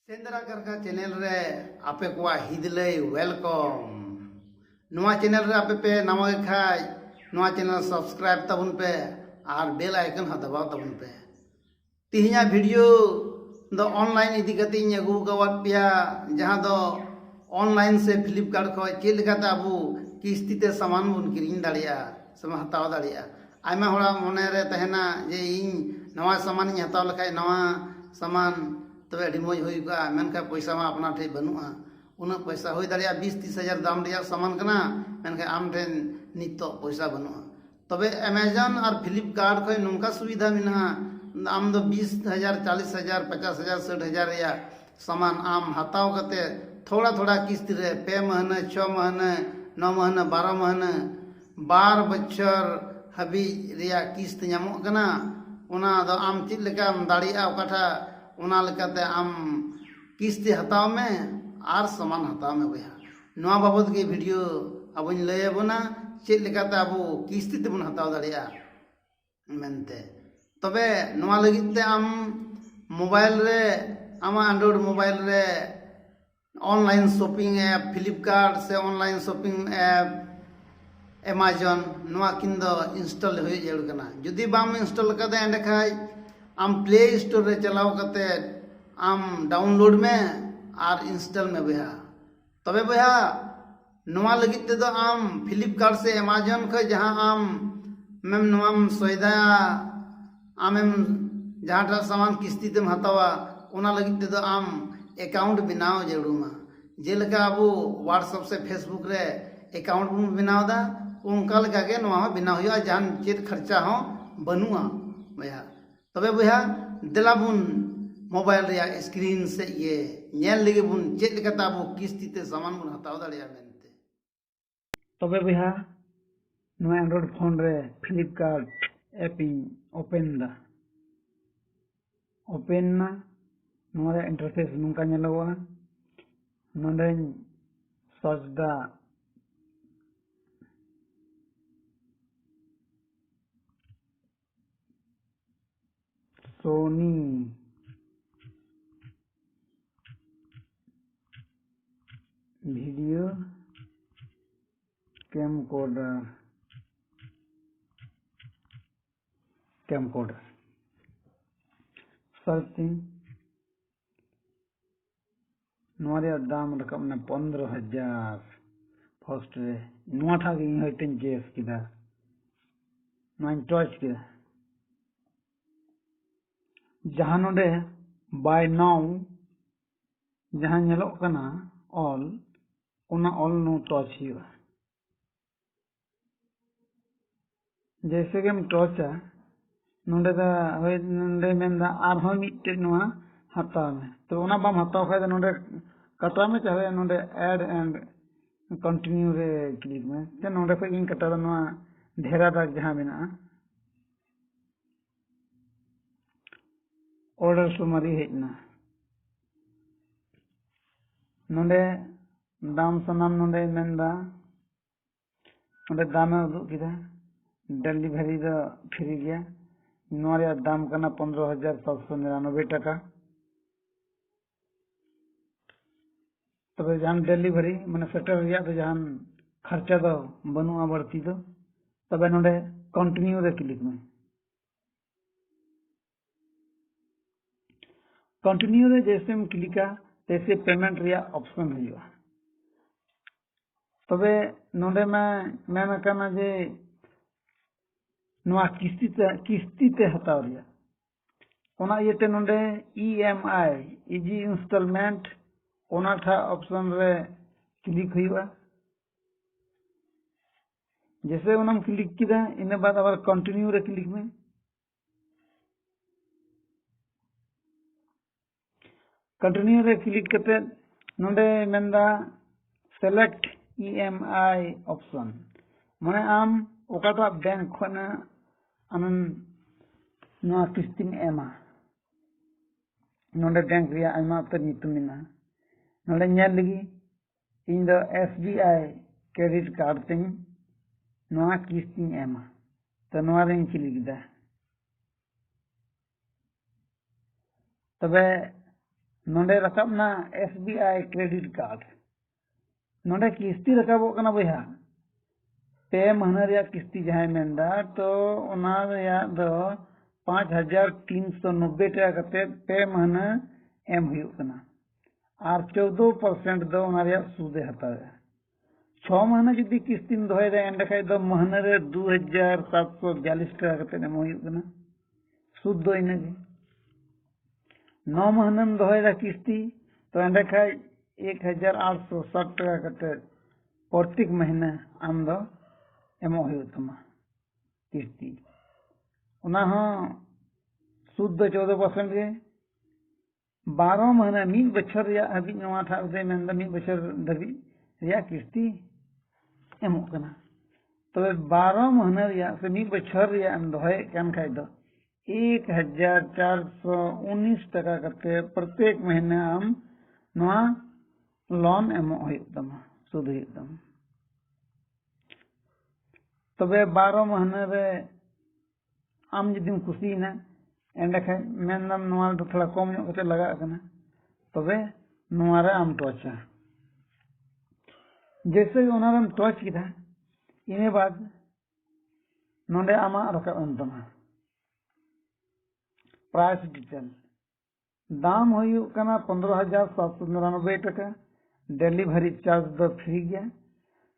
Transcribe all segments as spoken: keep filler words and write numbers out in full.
ᱥᱮᱸᱫᱽᱨᱟ ᱠᱟᱨᱠᱟ ᱪᱮᱱᱮᱞ ᱨᱮ ᱟᱯᱮ ᱠᱚᱣᱟᱜ ᱦᱤᱫᱞᱟᱹᱭ welcome᱾ ᱱᱚᱣᱟ ᱪᱮᱱᱮᱞ ᱨᱮ ᱟᱯᱮ ᱯᱮ ᱱᱟᱣᱟ ᱜᱮ ᱠᱷᱟᱡ, ᱱᱚᱣᱟ ᱪᱮᱱᱮᱞ subscribe ᱛᱟᱵᱚᱱ ᱯᱮ ᱟᱨ bell icon ᱦᱚᱸ ᱫᱟᱵᱟᱣ ᱛᱟᱵᱚᱱ ᱯᱮ᱾ ᱛᱮᱦᱮᱧᱟᱜ ᱵᱷᱤᱰᱤᱭᱳ ᱫᱚ ᱚᱱᱞᱟᱭᱤᱱ ᱤᱫᱤ ᱠᱟᱛᱮ ᱤᱧ ᱟᱹᱜᱩ ᱟᱠᱟᱫ ᱯᱮᱭᱟ, ᱡᱟᱦᱟᱸ ᱫᱚ ᱚᱱᱞᱟᱭᱤᱱ ᱥᱮ ᱯᱷᱞᱤᱯᱠᱟᱨᱴ ᱠᱷᱚᱱ ᱪᱮᱫ ᱞᱮᱠᱟᱛᱮ ᱟᱵᱚ ᱠᱤᱥᱛᱤ ᱛᱮ ᱥᱟᱢᱟᱱ ᱵᱚᱱ ᱠᱤᱨᱤᱧ ᱫᱟᱲᱮᱭᱟᱜᱼᱟ ᱥᱮ ᱵᱚᱱ ᱦᱟᱛᱟᱣ ᱫᱟᱲᱮᱭᱟᱜᱼᱟ᱾ ᱟᱭᱢᱟ ᱦᱚᱲᱟᱜ ᱢᱚᱱᱮ ᱨᱮ ᱛᱟᱦᱮᱱᱟ ᱡᱮ ᱤᱧ ᱱᱟᱣᱟ ᱥᱟᱢᱟᱱᱤᱧ ᱦᱟᱛᱟᱣ ᱞᱮᱠᱷᱟᱡ, ᱱᱟᱣᱟ ᱥᱟᱢᱟᱱ ᱛᱚᱵᱮ ᱟᱹᱰᱤ ᱢᱚᱡᱽ ᱦᱩᱭ ᱠᱚᱜᱼᱟ, ᱢᱮᱱᱠᱷᱟᱱ ᱯᱚᱭᱥᱟ ᱢᱟ ᱟᱯᱱᱟᱨ ᱴᱷᱮᱡ ᱵᱟᱹᱱᱩᱜᱼᱟ᱾ ᱩᱱᱟᱹᱜ ᱯᱚᱭᱥᱟ ᱦᱩᱭ ᱫᱟᱲᱮᱭᱟᱜᱼᱟ ᱵᱤᱥ ᱛᱤᱥ ᱦᱟᱡᱟᱨ ᱫᱟᱢ ᱨᱮᱭᱟᱜ ᱥᱟᱢᱟᱱ ᱠᱟᱱᱟ, ᱢᱮᱱᱠᱷᱟᱱ ᱟᱢ ᱴᱷᱮᱱ ᱱᱤᱛᱚᱜ ᱯᱚᱭᱥᱟ ᱵᱟᱹᱱᱩᱜᱼᱟ᱾ ᱛᱚᱵᱮ Amazon ᱟᱨ ᱯᱷᱞᱤᱯᱠᱟᱨᱴ ᱠᱷᱚᱱ ᱱᱚᱝᱠᱟ ᱥᱩᱵᱤᱫᱷᱟ ᱢᱮᱱᱟᱜᱼᱟ, ᱟᱢ ᱫᱚ ᱵᱤᱥ ᱦᱟᱡᱟᱨ, ᱪᱟᱞᱤᱥ ᱦᱟᱡᱟᱨ, ᱯᱚᱪᱟᱥ ᱦᱟᱡᱟᱨ, ᱥᱟᱴ ᱦᱟᱡᱟᱨ ᱨᱮᱭᱟᱜ ᱥᱟᱢᱟᱱ ᱟᱢ ᱦᱟᱛᱟᱣ ᱠᱟᱛᱮ ᱛᱷᱚᱲᱟ ᱛᱷᱚᱲᱟ ᱠᱤᱥᱛᱤ ᱨᱮ ᱯᱮ ᱢᱟᱹᱦᱱᱟᱹ, ᱪᱷᱚ ᱢᱟᱹᱦᱱᱟᱹ, ᱱᱚ ᱢᱟᱹᱦᱱᱟᱹ, ᱵᱟᱨᱚ ᱢᱟᱹᱦᱱᱟᱹ, ᱵᱟᱨ ᱵᱚᱪᱷᱚᱨ ᱦᱟᱹᱵᱤᱡ ᱨᱮᱭᱟᱜ ᱠᱤᱥᱛ ᱧᱟᱢᱚᱜ ᱠᱟᱱᱟ᱾ ᱚᱱᱟ ᱫᱚ ᱟᱢ ᱪᱮᱫ ᱞᱮᱠᱟᱢ ᱫᱟᱲᱮᱭᱟᱜᱼᱟ ᱚᱠᱟᱴᱟᱜ, ᱚᱱᱟ ᱞᱮᱠᱟᱛᱮ ᱟᱢ ᱠᱤᱥᱛᱤ ᱦᱟᱛᱟᱣ ᱢᱮ ᱟᱨ ᱥᱟᱢᱟᱱ ᱦᱟᱛᱟᱣ ᱢᱮ ᱵᱚᱭᱦᱟ᱾ ᱱᱚᱣᱟ ᱵᱟᱵᱚᱛ ᱜᱮ ᱵᱷᱤᱰᱤᱭᱳ ᱟᱵᱚᱧ ᱞᱟᱹᱭ ᱟᱵᱚᱱᱟ, ᱪᱮᱫ ᱞᱮᱠᱟᱛᱮ ᱟᱵᱚ ᱠᱤᱥᱛᱤ ᱛᱮᱵᱚᱱ ᱦᱟᱛᱟᱣ ᱫᱟᱲᱮᱭᱟᱜᱼᱟ ᱢᱮᱱᱛᱮ᱾ ᱛᱚᱵᱮ ᱱᱚᱣᱟ ᱞᱟᱹᱜᱤᱫ ᱛᱮ ᱟᱢ ᱢᱳᱵᱟᱭᱤᱞ ᱨᱮ, ᱟᱢᱟᱜ Android ᱢᱳᱵᱟᱭᱤᱞ ᱨᱮ online shopping app Flipkart ᱥᱮ online shopping app Amazon, ᱱᱚᱣᱟ ᱠᱤᱱ ᱫᱚ install ᱦᱩᱭᱩᱜ ᱡᱟᱹᱨᱩᱲ ᱠᱟᱱᱟ᱾ ᱡᱩᱫᱤ ᱵᱟᱢ install ᱟᱠᱟᱫᱟ, ᱮᱸᱰᱮᱠᱷᱟᱡ ᱟᱢ Play Store ᱨᱮ ᱪᱟᱞᱟᱣ ᱠᱟᱛᱮ ᱟᱢ download ᱢᱮ ᱟᱨ install ᱢᱮ ᱵᱚᱭᱦᱟ᱾ ᱛᱚᱵᱮ ᱵᱚᱭᱦᱟ, ᱱᱚᱣᱟ ᱞᱟᱹᱜᱤᱫ ᱛᱮᱫᱚ ᱟᱢ Flipkart ᱥᱮ Amazon ᱠᱷᱚᱱ ᱡᱟᱦᱟᱸ ᱟᱢ ᱢᱮᱢ, ᱱᱚᱣᱟᱢ ᱥᱚᱭᱫᱟᱭᱟ, ᱟᱢᱮᱢ ᱡᱟᱦᱟᱸᱴᱟᱜ ᱥᱟᱢᱟᱱ ᱠᱤᱥᱛᱤ ᱛᱮᱢ ᱦᱟᱛᱟᱣᱟ, ᱚᱱᱟ ᱞᱟᱹᱜᱤᱫ ᱛᱮᱫᱚ ᱟᱢ account ᱵᱮᱱᱟᱣ ᱡᱟᱹᱨᱩᱲ ᱟᱢᱟ᱾ ᱡᱮᱞᱮᱠᱟ ᱟᱵᱚ WhatsApp ᱥᱮ Facebook ᱨᱮ account ᱵᱚᱱ ᱵᱮᱱᱟᱣ ᱮᱫᱟ, ᱚᱱᱠᱟ ᱞᱮᱠᱟᱜᱮ ᱱᱚᱣᱟ ᱦᱚᱸ ᱵᱮᱱᱟᱣ ᱦᱩᱭᱩᱜᱼᱟ, ᱡᱟᱦᱟᱱ ᱪᱮᱫ ᱠᱷᱚᱨᱪᱟ ᱦᱚᱸ ᱵᱟᱹᱱᱩᱜᱼᱟ ᱵᱚᱭᱦᱟ᱾ ᱛᱚᱵᱮ ᱵᱚᱭᱦᱟ, ᱫᱮᱞᱟ ᱵᱚᱱ ᱢᱳᱵᱟᱭᱤᱞ ᱨᱮᱭᱟᱜ screen ᱥᱮᱫ ᱜᱮ ᱧᱮᱞ ᱞᱮᱜᱮ ᱵᱚᱱ, ᱪᱮᱫ ᱞᱮᱠᱟᱛᱮ ᱟᱵᱚ ᱠᱤᱥᱛᱤ ᱛᱮ ᱥᱟᱢᱟᱱ ᱵᱚᱱ ᱦᱟᱛᱟᱣ ᱫᱟᱲᱮᱭᱟᱜᱼᱟ ᱢᱮᱱᱛᱮ᱾ ᱛᱚᱵᱮ ᱵᱚᱭᱦᱟ, ᱱᱚᱣᱟ Android ᱯᱷᱳᱱ ᱨᱮ Flipkart app ᱤᱧ open ᱫᱟ᱾ Open ᱱᱟ, ᱱᱚᱣᱟ ᱨᱮᱭᱟᱜ interface ᱱᱚᱝᱠᱟ ᱧᱮᱞᱚᱜᱚᱜᱼᱟ᱾ ᱱᱚᱰᱮᱧ search ᱫᱟ Sony video camcorder, camcorder searching. ᱱᱚᱣᱟ ᱨᱮᱭᱟᱜ ᱫᱟᱢ ᱨᱟᱠᱟᱵ ᱮᱱᱟ ᱯᱚᱱᱫᱽᱨᱚ ᱦᱟᱡᱟᱨ ᱯᱷᱟᱥᱴ ᱨᱮ᱾ ᱱᱚᱣᱟ ᱴᱷᱟᱜ ᱜᱮ ᱤᱧ ᱦᱚᱭᱛᱳᱧ ᱜᱮᱥ ᱠᱮᱫᱟ, ᱱᱚᱣᱟᱧ ᱴᱚᱪ ᱠᱮᱫᱟ᱾ ᱡᱟᱦᱟᱸ ᱱᱚᱰᱮ buy now ᱡᱟᱦᱟᱸ ᱧᱮᱞᱚᱜ ᱠᱟᱱᱟ ᱚᱞ, ᱚᱱᱟ ᱚᱞ ᱱᱚ ᱴᱚᱪ ᱦᱩᱭᱩᱜᱼᱟ᱾ ᱡᱮᱭᱥᱮ ᱜᱮᱢ ᱴᱚᱪᱟ, ᱱᱚᱰᱮ ᱫᱚ ᱦᱳᱭ, ᱱᱚᱰᱮ ᱢᱮᱱᱫᱟ ᱟᱨᱦᱚᱸ ᱢᱤᱫᱴᱮᱡ ᱱᱚᱣᱟ ᱦᱟᱛᱟᱣ ᱢᱮ᱾ ᱛᱚ ᱚᱱᱟ ᱵᱟᱢ ᱦᱟᱛᱟᱣ ᱠᱷᱟᱡ ᱫᱚ ᱱᱚᱰᱮ ᱠᱟᱴᱟᱣ ᱢᱮ, ᱪᱟᱦᱮ ᱱᱚᱰᱮ add and continue ᱨᱮ ᱠᱞᱤᱠ ᱢᱮ᱾ ᱛᱚ ᱱᱚᱰᱮ ᱠᱷᱚᱡ ᱜᱤᱧ ᱠᱟᱴᱟᱣ ᱫᱟ, ᱱᱚᱣᱟ ᱰᱷᱮᱨᱟ ᱫᱟᱜᱽ ᱡᱟᱦᱟᱸ ᱢᱮᱱᱟᱜᱼᱟ, order summary ᱦᱮᱡ ᱮᱱᱟ᱾ ᱱᱚᱰᱮ ᱫᱟᱢ ᱥᱟᱱᱟᱢ ᱱᱚᱰᱮ ᱢᱮᱱᱫᱟ, ᱱᱚᱰᱮ ᱫᱟᱢᱮ ᱩᱫᱩᱜ ᱠᱮᱫᱟ, delivery ᱫᱚ free ᱜᱮᱭᱟ᱾ ᱱᱚᱣᱟ ᱨᱮᱭᱟᱜ ᱫᱟᱢ ᱠᱟᱱᱟ ᱯᱚᱱᱫᱽᱨᱚ ᱦᱟᱡᱟᱨ ᱥᱟᱛᱥᱚ ᱱᱤᱨᱟᱱᱚᱵᱵᱳᱭ ᱴᱟᱠᱟ᱾ ᱛᱚᱵᱮ ᱡᱟᱦᱟᱱ delivery ᱢᱟᱱᱮ ᱥᱮᱴᱮᱨ ᱨᱮᱭᱟᱜ ᱫᱚ ᱡᱟᱦᱟᱱ ᱠᱷᱚᱨᱪᱟ ᱫᱚ ᱵᱟᱹᱱᱩᱜᱼᱟ ᱵᱟᱹᱲᱛᱤ ᱫᱚ᱾ ᱛᱚᱵᱮ ᱱᱚᱰᱮ continue ᱨᱮ ᱠᱞᱤᱠ ᱢᱮ᱾ Continue ᱨᱮ ᱡᱮᱭᱥᱮᱢ ᱠᱞᱤᱠᱟ, ᱛᱮᱭᱥᱮ payment ᱨᱮᱭᱟᱜ option ᱦᱤᱡᱩᱜᱼᱟ᱾ ᱛᱚᱵᱮ ᱱᱚᱰᱮ ᱢᱟ ᱢᱮᱱ ᱟᱠᱟᱱᱟ ᱡᱮ ᱱᱚᱣᱟ ᱠᱤᱥᱛᱤ ᱛᱮ, ᱠᱤᱥᱛᱤ ᱛᱮ ᱦᱟᱛᱟᱣ ᱨᱮᱭᱟᱜ, ᱚᱱᱟ ᱤᱭᱟᱹᱛᱮ ᱱᱚᱰᱮ E M I, easy installment, ᱚᱱᱟ ᱴᱷᱟᱜ option ᱨᱮ ᱠᱞᱤᱠ ᱦᱩᱭᱩᱜᱼᱟ᱾ ᱡᱮᱭᱥᱮ ᱚᱱᱟᱢ ᱠᱞᱤᱠ ᱠᱮᱫᱟ, ᱤᱱᱟᱹ ᱵᱟᱫ ᱟᱵᱟᱨ continue ᱨᱮ ᱠᱞᱤᱠ ᱢᱮ᱾ Continue ᱨᱮ ᱠᱞᱤᱠ ᱠᱟᱛᱮ ᱱᱚᱰᱮ ᱢᱮᱱᱫᱟ select E M I option, ᱢᱟᱱᱮ ᱟᱢ ᱚᱠᱟᱴᱟᱜ ᱵᱮᱝᱠ ᱠᱷᱚᱱᱟᱜ ᱟᱢᱮᱢ ᱱᱚᱣᱟ ᱠᱤᱥᱛᱤᱢ ᱮᱢᱟ᱾ ᱱᱚᱰᱮ ᱵᱮᱝᱠ ᱨᱮᱭᱟᱜ ᱟᱭᱢᱟ ᱩᱛᱟᱹᱨ ᱧᱩᱛᱩᱢ ᱢᱮᱱᱟᱜᱼᱟ᱾ ᱱᱚᱰᱮ ᱧᱮᱞ ᱞᱟᱹᱜᱤᱫ ᱤᱧ ᱫᱚ S B I credit card ᱛᱤᱧ ᱱᱚᱣᱟ ᱠᱤᱥᱛᱤᱧ ᱮᱢᱟ᱾ ᱛᱚ ᱱᱚᱣᱟ ᱨᱤᱧ ᱠᱞᱤᱠ ᱮᱫᱟ᱾ ᱛᱚᱵᱮ ᱱᱚᱰᱮ ᱨᱟᱠᱟᱵ ᱮᱱᱟ S B I credit card᱾ ᱱᱚᱰᱮ ᱠᱤᱥᱛᱤ ᱨᱟᱠᱟᱵᱚᱜ ᱠᱟᱱᱟ ᱵᱚᱭᱦᱟ, ᱯᱮ ᱢᱟᱹᱦᱱᱟᱹ ᱨᱮᱭᱟᱜ ᱠᱤᱥᱛᱤ ᱡᱟᱦᱟᱸᱭ ᱢᱮᱱᱫᱟ, ᱛᱚ ᱚᱱᱟ ᱨᱮᱭᱟᱜ ᱫᱚ ᱯᱟᱸᱪ ᱦᱟᱡᱟᱨ ᱛᱤᱱᱥᱚ ᱱᱚᱵᱵᱳᱭ ᱴᱟᱠᱟ ᱠᱟᱛᱮ ᱯᱮ ᱢᱟᱹᱦᱱᱟᱹ ᱮᱢ ᱦᱩᱭᱩᱜ ᱠᱟᱱᱟ, ᱟᱨ ᱪᱳᱫᱽᱫᱳ ᱯᱟᱨᱥᱮᱱᱴ ᱫᱚ ᱚᱱᱟ ᱨᱮᱭᱟᱜ ᱥᱩᱫ ᱮ ᱦᱟᱛᱟᱣᱮᱫᱼᱟ᱾ ᱪᱷᱚ ᱢᱟᱹᱦᱱᱟᱹ ᱡᱩᱫᱤ ᱠᱤᱥᱛᱤᱢ ᱫᱚᱦᱚᱭᱮᱫᱟ, ᱮᱸᱰᱮᱠᱷᱟᱡ ᱫᱚ ᱢᱟᱹᱦᱱᱟᱹ ᱨᱮ ᱫᱩ ᱦᱟᱡᱟᱨ ᱥᱟᱛᱥᱚ ᱵᱤᱭᱟᱞᱤᱥ ᱴᱟᱠᱟ ᱠᱟᱛᱮ ᱮᱢᱚᱜ ᱦᱩᱭᱩᱜ ᱠᱟᱱᱟ᱾ ᱥᱩᱫ ᱫᱚ ᱤᱱᱟᱹᱜᱮ᱾ ᱱᱚ ᱢᱟᱹᱦᱱᱟᱹᱢ ᱫᱚᱦᱚᱭᱮᱫᱟ ᱠᱤᱥᱛᱤ, ᱛᱚ ᱮᱸᱰᱮᱠᱷᱟᱡ ᱮᱠ ᱦᱟᱡᱟᱨ ᱟᱴᱥᱚ ᱥᱟᱴ ᱴᱟᱠᱟ ᱠᱟᱛᱮ ᱯᱨᱚᱛᱮᱠ ᱢᱟᱹᱦᱱᱟᱹ ᱟᱢ ᱫᱚ ᱮᱢᱚᱜ ᱦᱩᱭᱩᱜ ᱛᱟᱢᱟ ᱠᱤᱥᱛᱤ᱾ ᱚᱱᱟ ᱦᱚᱸ ᱥᱩᱫ ᱫᱚ ᱪᱳᱫᱽᱫᱳ ᱯᱟᱨᱥᱮᱱᱴ ᱜᱮ᱾ ᱵᱟᱨᱚ ᱢᱟᱹᱦᱱᱟᱹ, ᱢᱤᱫ ᱵᱚᱪᱷᱚᱨ ᱨᱮᱭᱟᱜ ᱦᱟᱹᱵᱤᱡ, ᱱᱚᱣᱟ ᱴᱷᱟᱶ ᱨᱮ ᱢᱮᱱᱫᱟ ᱢᱤᱫ ᱵᱚᱪᱷᱚᱨ ᱫᱷᱟᱹᱵᱤᱡ ᱨᱮᱭᱟᱜ ᱠᱤᱥᱛᱤ ᱮᱢᱚᱜ ᱠᱟᱱᱟ᱾ ᱛᱚᱵᱮ ᱵᱟᱨᱚ ᱢᱟᱹᱦᱱᱟᱹ ᱨᱮᱭᱟᱜ ᱥᱮ ᱢᱤᱫ ᱵᱚᱪᱷᱚᱨ ᱨᱮᱭᱟᱜ ᱮᱢ ᱫᱚᱦᱚᱭᱮᱫ ᱠᱟᱱ ᱠᱷᱟᱡ ᱫᱚ, ᱮᱠ ᱦᱟᱡᱟᱨ ᱪᱟᱨᱥᱚ ᱩᱱᱤᱥ ᱴᱟᱠᱟ ᱠᱟᱛᱮ ᱯᱨᱚᱛᱮᱠ ᱢᱟᱹᱦᱱᱟᱹ ᱟᱢ ᱱᱚᱣᱟ ᱞᱳᱱ ᱮᱢᱚᱜ ᱦᱩᱭᱩᱜ ᱛᱟᱢᱟ, ᱥᱩᱫ ᱦᱩᱭᱩᱜ ᱛᱟᱢᱟ᱾ ᱛᱚᱵᱮ ᱵᱟᱨᱚ ᱢᱟᱹᱦᱱᱟᱹ ᱨᱮ ᱟᱢ ᱡᱩᱫᱤᱢ ᱠᱩᱥᱤᱭᱮᱱᱟ, ᱮᱸᱰᱮᱠᱷᱟᱱ ᱢᱮᱱᱫᱟᱢ ᱱᱚᱣᱟ ᱨᱮᱫᱚ ᱛᱷᱚᱲᱟ ᱠᱚᱢ ᱧᱚᱜ ᱠᱟᱛᱮ ᱞᱟᱜᱟᱜ ᱠᱟᱱᱟ, ᱛᱚᱵᱮ ᱱᱚᱣᱟ ᱨᱮ ᱟᱢ ᱴᱚᱪᱟ᱾ ᱡᱮᱭᱥᱮ ᱜᱮ ᱚᱱᱟ ᱨᱮᱢ ᱴᱚᱪ ᱠᱮᱫᱟ, ᱤᱱᱟᱹ ᱵᱟᱫ ᱱᱚᱰᱮ ᱟᱢᱟᱜ ᱨᱟᱠᱟᱵ ᱮᱱ ᱛᱟᱢᱟ ᱯᱨᱟᱭᱥ ᱰᱤᱴᱮᱞ᱾ ᱫᱟᱢ ᱦᱩᱭᱩᱜ ᱠᱟᱱᱟ ᱯᱚᱱᱫᱽᱨᱚ ᱦᱟᱡᱟᱨ ᱥᱟᱛᱥᱚ ᱱᱤᱨᱟᱱᱚᱵᱵᱳᱭ ᱴᱟᱠᱟ᱾ ᱰᱮᱞᱤᱵᱷᱟᱨᱤ ᱪᱟᱨᱡᱽ ᱫᱚ ᱯᱷᱨᱤ ᱜᱮᱭᱟ᱾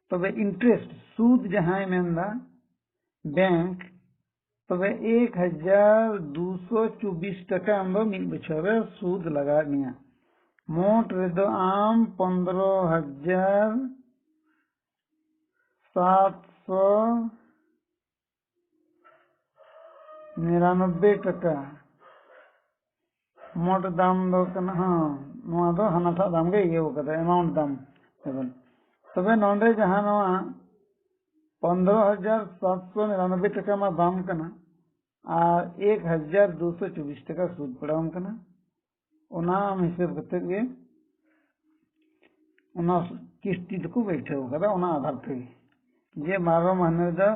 ᱛᱚᱵᱮ ᱤᱱᱴᱟᱨᱮᱥᱴ, ᱥᱩᱫ ᱡᱟᱦᱟᱸᱭ ᱢᱮᱱᱫᱟ ᱵᱮᱝᱠ, ᱛᱚᱵᱮ ᱮᱠ ᱦᱟᱡᱟᱨ ᱫᱩᱥᱚ ᱪᱚᱵᱵᱤᱥ ᱴᱟᱠᱟ ᱟᱢ ᱫᱚ ᱢᱤᱫ ᱵᱚᱪᱷᱚᱨ ᱨᱮ ᱥᱩᱫ ᱞᱟᱜᱟᱣᱮᱫ ᱢᱮᱭᱟ᱾ ᱢᱳᱴ ᱨᱮᱫᱚ ᱟᱢ ᱯᱚᱱᱫᱽᱨᱚ ᱦᱟᱡᱟᱨ ᱥᱟᱛᱥᱚ ᱱᱤᱨᱟᱱᱚᱵᱵᱳᱭ ᱴᱟᱠᱟ ᱢᱳᱴ ᱫᱟᱢ ᱫᱚ ᱠᱟᱱᱟ᱾ ᱦᱮᱸ, ᱱᱚᱣᱟ ᱫᱚ ᱦᱟᱱᱟᱴᱟᱜ ᱫᱟᱢ ᱜᱮ ᱤᱭᱟᱹᱣ ᱠᱟᱫᱟ, ᱮᱢᱟᱣᱩᱱᱴ ᱫᱟᱢ᱾ ᱛᱚᱵᱮ ᱱᱚᱰᱮ ᱡᱟᱦᱟᱸ ᱱᱚᱣᱟ ᱯᱚᱱᱫᱽᱨᱚ ᱦᱟᱡᱟᱨ ᱥᱟᱛᱥᱚ ᱱᱤᱨᱟᱱᱚᱵᱵᱳᱭ ᱴᱟᱠᱟ ᱢᱟ ᱫᱟᱢ ᱠᱟᱱᱟ, ᱟᱨ ᱮᱠ ᱦᱟᱡᱟᱨ ᱫᱩᱥᱚ ᱪᱚᱵᱵᱤᱥ ᱴᱟᱠᱟ ᱥᱩᱫ ᱯᱟᱲᱟᱣᱟᱢ ᱠᱟᱱᱟ᱾ ᱚᱱᱟ ᱟᱢ ᱦᱤᱥᱟᱹᱵ ᱠᱟᱛᱮ ᱜᱮ ᱚᱱᱟ ᱠᱤᱥᱛᱤ ᱫᱚᱠᱚ ᱵᱟᱹᱭᱴᱷᱟᱹᱣ ᱠᱟᱫᱟ, ᱚᱱᱟ ᱟᱫᱷᱟᱨ ᱛᱮᱜᱮ, ᱡᱮ ᱵᱟᱨᱚ ᱢᱟᱹᱦᱱᱟᱹ ᱨᱮᱫᱚ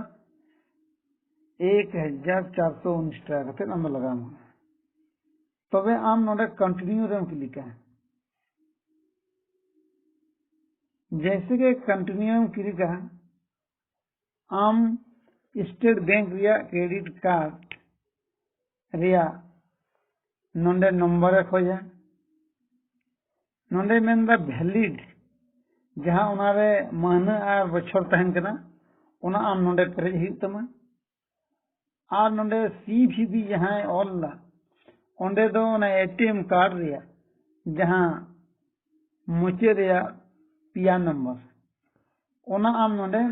ᱮᱠ ᱦᱟᱡᱟᱨ ᱪᱟᱨᱥᱚ ᱩᱱᱤᱥ ᱴᱟᱠᱟ ᱠᱟᱛᱮ ᱟᱢ ᱫᱚ ᱞᱟᱜᱟᱣ ᱢᱮ᱾ ᱛᱚᱵᱮ ᱟᱢ ᱱᱚᱰᱮ ᱠᱚᱱᱴᱤᱱᱤᱭᱩ ᱨᱮᱢ ᱠᱞᱤᱠᱟ᱾ ᱡᱮᱭᱥᱮ ᱠᱤ ᱠᱚᱱᱴᱤᱱᱤᱭᱩᱢ ᱠᱞᱤᱠᱟ, ᱟᱢ ᱥᱴᱮᱴ ᱵᱮᱝᱠ ᱨᱮᱭᱟᱜ ᱠᱨᱮᱰᱤᱴ ᱠᱟᱨᱰ ᱨᱮᱭᱟᱜ ᱱᱚᱰᱮ ᱱᱚᱢᱵᱚᱨᱮ ᱠᱷᱚᱡᱟ᱾ ᱱᱚᱰᱮ ᱢᱮᱱᱫᱟ ᱵᱷᱮᱞᱤᱰ, ᱡᱟᱦᱟᱸ ᱚᱱᱟᱨᱮ ᱢᱟᱹᱦᱱᱟᱹ ᱟᱨ ᱵᱚᱪᱷᱚᱨ ᱛᱟᱦᱮᱱ ᱠᱟᱱᱟ, ᱚᱱᱟ ᱟᱢ ᱱᱚᱰᱮ ᱯᱮᱨᱮᱡ ᱦᱩᱭᱩᱜ ᱛᱟᱢᱟ᱾ ᱟᱨ ᱱᱚᱰᱮ ᱥᱤ ᱵᱷᱤ ᱵᱤ ᱡᱟᱦᱟᱸᱭ ᱚᱞ ᱫᱟ, ᱚᱸᱰᱮ ᱫᱚ ᱚᱱᱟ ᱮ ᱴᱤ ᱮᱢ ᱠᱟᱨᱰ ᱨᱮᱭᱟᱜ ᱡᱟᱦᱟᱸ ᱢᱩᱪᱟᱹᱫ ᱨᱮᱭᱟᱜ ᱯᱮᱭᱟ ᱱᱚᱢᱵᱚᱨ, ᱚᱱᱟ ᱟᱢ ᱱᱚᱰᱮᱢ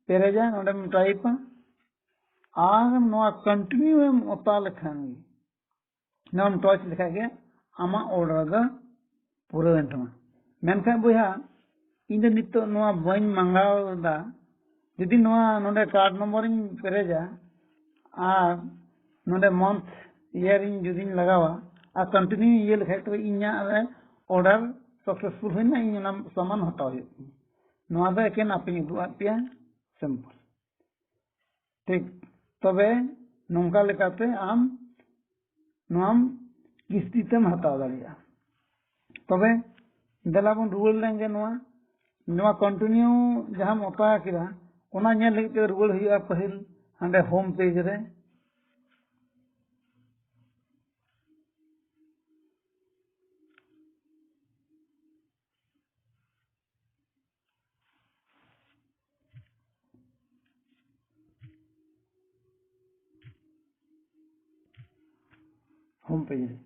ᱯᱮᱨᱮᱡᱟ, ᱱᱚᱰᱮᱢ ᱴᱟᱭᱤᱯᱟ, ᱟᱨ ᱱᱚᱣᱟ ᱠᱚᱱᱴᱤᱱᱤᱭᱩ ᱮᱢ ᱚᱛᱟ ᱞᱮᱠᱷᱟᱱ ᱜᱮ, ᱱᱚᱣᱟᱢ ᱴᱚᱪ ᱞᱮᱠᱷᱟᱡ ᱜᱮ ᱟᱢᱟᱜ ᱚᱨᱰᱟᱨ ᱫᱚ ᱯᱩᱨᱟᱹᱣᱮᱱ ᱛᱟᱢᱟ᱾ ᱢᱮᱱᱠᱷᱟᱱ ᱵᱚᱭᱦᱟ, ᱤᱧ ᱫᱚ ᱱᱤᱛᱚᱜ ᱱᱚᱣᱟ ᱵᱟᱹᱧ ᱢᱟᱸᱜᱟᱣ ᱮᱫᱟ᱾ ᱡᱩᱫᱤ ᱱᱚᱣᱟ ᱱᱚᱰᱮ ᱠᱟᱨᱰ ᱱᱚᱢᱵᱚᱨᱤᱧ ᱯᱮᱨᱮᱡᱟ ᱟᱨ ᱱᱚᱰᱮ ᱢᱟᱱᱛᱷ ᱤᱭᱟᱨ ᱤᱧ ᱡᱩᱫᱤᱧ ᱞᱟᱜᱟᱣᱟ ᱟᱨ ᱠᱚᱱᱴᱤᱱᱤᱭᱩ ᱤᱭᱟᱹ ᱞᱮᱠᱷᱟᱡ, ᱛᱚᱵᱮ ᱤᱧᱟᱹᱜ ᱨᱮ ᱚᱨᱰᱟᱨ ᱥᱟᱠᱥᱮᱥᱯᱷᱩᱞ ᱦᱩᱭᱱᱟ, ᱤᱧ ᱚᱱᱟ ᱥᱟᱢᱟᱱ ᱦᱟᱛᱟᱣ ᱦᱩᱭᱩᱜ ᱛᱤᱧᱟ᱾ ᱱᱚᱣᱟ ᱫᱚ ᱮᱠᱮᱱ ᱟᱯᱮᱧ ᱩᱫᱩᱜ ᱟᱫ ᱯᱮᱭᱟ ᱥᱮᱢᱯᱚᱞ᱾ ᱴᱷᱤᱠ, ᱛᱚᱵᱮ ᱱᱚᱝᱠᱟ ᱞᱮᱠᱟᱛᱮ ᱟᱢ ᱱᱚᱣᱟᱢ ᱠᱤᱥᱛᱤ ᱛᱮᱢ ᱦᱟᱛᱟᱣ ᱫᱟᱲᱮᱭᱟᱜᱼᱟ᱾ ᱛᱚᱵᱮ ᱫᱮᱞᱟ ᱵᱚᱱ ᱨᱩᱣᱟᱹᱲ ᱞᱮᱱ ᱜᱮ ᱱᱚᱣᱟ, ᱱᱚᱣᱟ ᱠᱚᱱᱴᱤᱱᱤᱭᱩ ᱡᱟᱦᱟᱸᱢ ᱚᱛᱟ ᱠᱮᱫᱟ, ᱚᱱᱟ ᱧᱮᱞ ᱞᱟᱹᱜᱤᱫ ᱛᱮ ᱨᱩᱣᱟᱹᱲ ᱦᱩᱭᱩᱜᱼᱟ ᱯᱟᱹᱦᱤᱞ ᱦᱟᱸᱰᱮ ᱦᱳᱢ ᱯᱮᱡᱽ ᱨᱮ᱾ ᱦᱳᱢ ᱯᱮᱡᱽ ᱨᱮ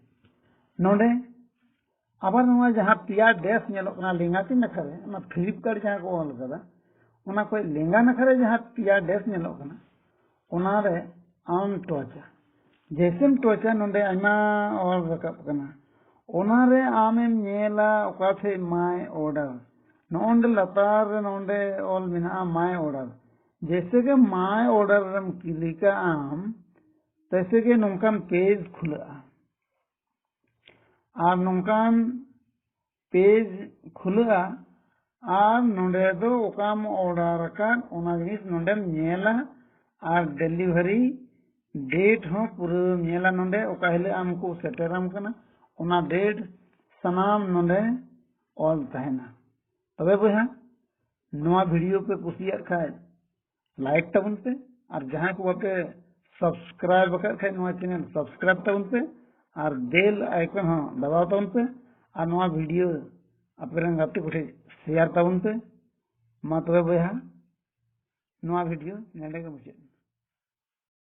ᱱᱚᱰᱮ ᱟᱵᱟᱨ ᱱᱚᱣᱟ ᱡᱟᱦᱟᱸ ᱯᱮᱭᱟ ᱰᱮᱥ ᱧᱮᱞᱚᱜ ᱠᱟᱱᱟ ᱞᱮᱸᱜᱟᱛᱤ ᱱᱟᱠᱷᱟ ᱨᱮ, ᱚᱱᱟ ᱯᱷᱞᱤᱯᱠᱟᱨᱴ ᱡᱟᱦᱟᱸ ᱠᱚ ᱚᱞ ᱠᱟᱫᱟ, ᱚᱱᱟ ᱠᱷᱚᱡ ᱞᱮᱸᱜᱟ ᱱᱟᱠᱷᱟ ᱨᱮ ᱡᱟᱦᱟᱸ ᱯᱮᱭᱟ ᱰᱮᱥ ᱧᱮᱞᱚᱜ ᱠᱟᱱᱟ, ᱚᱱᱟᱨᱮ ᱟᱢ ᱴᱚᱪᱟ᱾ ᱡᱮᱭᱥᱮᱢ ᱴᱚᱪᱟ, ᱱᱚᱰᱮ ᱟᱭᱢᱟ ᱚᱞ ᱨᱟᱠᱟᱵ ᱠᱟᱱᱟ, ᱚᱱᱟᱨᱮ ᱟᱢᱮᱢ ᱧᱮᱞᱟ ᱚᱠᱟ ᱴᱷᱮᱡ ᱢᱟᱭ ᱚᱨᱰᱟᱨ᱾ ᱱᱚᱜᱼᱚ ᱱᱚᱰᱮ ᱞᱟᱛᱟᱨ ᱨᱮ ᱱᱚᱰᱮ ᱚᱞ ᱢᱮᱱᱟᱜᱼᱟ ᱢᱟᱭ ᱚᱨᱰᱟᱨ᱾ ᱡᱮᱭᱥᱮ ᱜᱮ ᱢᱟᱭ ᱚᱨᱰᱟᱨ ᱨᱮᱢ ᱠᱞᱤᱠᱟ ᱟᱢ, ᱛᱮᱭᱥᱮ ᱜᱮ ᱱᱚᱝᱠᱟᱱ ᱯᱮᱡᱽ ᱠᱷᱩᱞᱟᱹᱜᱼᱟ᱾ ᱟᱨ ᱱᱚᱝᱠᱟᱱ ᱯᱮᱡᱽ ᱠᱷᱩᱞᱟᱹᱜᱼᱟ᱾ ᱟᱨ ᱱᱚᱰᱮ ᱫᱚ ᱚᱠᱟᱢ ᱚᱨᱰᱟᱨ ᱟᱠᱟᱫ, ᱚᱱᱟ ᱡᱤᱱᱤᱥ ᱱᱚᱰᱮᱢ ᱧᱮᱞᱟ᱾ ᱟᱨ ᱰᱮᱞᱤᱵᱷᱟᱨᱤ ᱰᱮᱴ ᱦᱚᱸ ᱯᱩᱨᱟᱹᱢ ᱧᱮᱞᱟ᱾ ᱱᱚᱰᱮ ᱚᱠᱟ ᱦᱤᱞᱳᱜ ᱟᱢ ᱠᱚ ᱥᱮᱴᱮᱨᱟᱢ ᱠᱟᱱᱟ, ᱚᱱᱟ ᱰᱮᱴ ᱥᱟᱱᱟᱢ ᱱᱚᱰᱮ ᱚᱞ ᱛᱟᱦᱮᱱᱟ᱾ ᱛᱚᱵᱮ ᱵᱚᱭᱦᱟ, ᱱᱚᱣᱟ ᱵᱷᱤᱰᱤᱭᱳ ᱯᱮ ᱠᱩᱥᱤᱭᱟᱜ ᱠᱷᱟᱡ ᱞᱟᱭᱤᱠ ᱛᱟᱵᱚᱱ ᱯᱮ, ᱟᱨ ᱡᱟᱦᱟᱸᱭ ᱠᱚ ᱵᱟᱯᱮ ᱥᱟᱵᱥᱠᱨᱟᱭᱤᱵ ᱟᱠᱟᱫ ᱠᱷᱟᱡ ᱱᱚᱣᱟ ᱪᱮᱱᱮᱞ ᱥᱟᱵᱥᱠᱨᱟᱭᱤᱵ ᱛᱟᱵᱚᱱ ᱯᱮ, ᱟᱨ ᱵᱮᱞ ᱟᱭᱠᱚᱱ ᱦᱚᱸ ᱫᱟᱵᱟᱣ ᱛᱟᱵᱚᱱ ᱯᱮ, ᱟᱨ ᱱᱚᱣᱟ ᱵᱷᱤᱰᱤᱭᱳ ᱟᱯᱮ ᱨᱮᱱ ᱜᱟᱛᱮ ᱠᱚᱴᱷᱮᱱ ᱥᱮᱭᱟᱨ ᱛᱟᱵᱚᱱ ᱯᱮ᱾ ᱢᱟ ᱛᱚᱵᱮ ᱵᱚᱭᱦᱟ, ᱱᱚᱣᱟ ᱵᱷᱤᱰᱤᱭᱳ ᱱᱚᱰᱮ ᱜᱮ ᱢᱩᱪᱟᱹᱫ ᱮᱱᱟ᱾